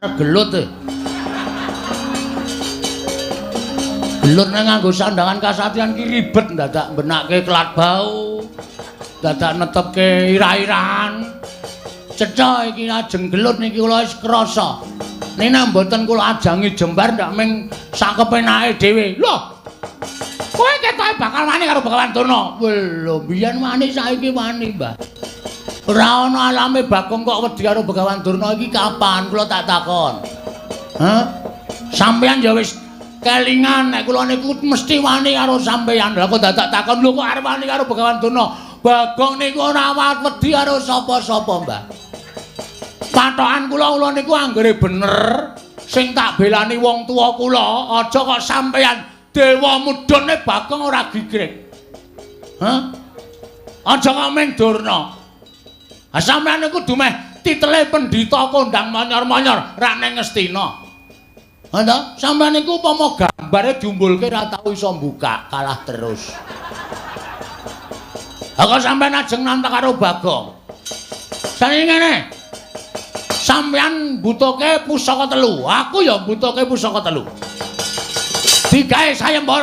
Gelut e. Gelut nek nganggo sandangan kasatriyan ki ribet, dadak mbenakke kelat bau, dadak netepke ira-irahan. Cetha iki ajeng gelut niki kula wis krasa. Nek mboten kula ajangi jembar ndak ming sakepenake dhewe. Lho. Kowe ketoke bakal wani karo Begawan Durna. Lho, biyen wani saiki wani, Mbah. Ora ana alame Bagong kok wedi karo Begawan Durna iki kapan kula tak takon. Hah? Sampeyan ya wis kelingan nek kula niku mesti wani karo sampeyan. Lah kok dadak takon lho kok arep wani karo Begawan Durna? Bagong niku ora wedi karo sapa-sapa, Mbah. Patokan kula kula niku anggere bener sing tak belani wong tuwa kula, aja kok sampeyan dewa mudhune Bagong ora gigrik. Hah? Aja kok ming Durna. Ha sampeyan niku dumeh titele pendhita kondang monyor-monyor rak ning Ngastina. Ha ta? Sampeyan niku upama gambare diumbulke ora tau iso mbuka, kalah terus. Ha kok sampeyan ajeng nantang karo Bagong. Saniki ngene. Sampeyan mbutuhke pusaka telu, aku ya mbutuhke pusaka telu. Digawe sayembara.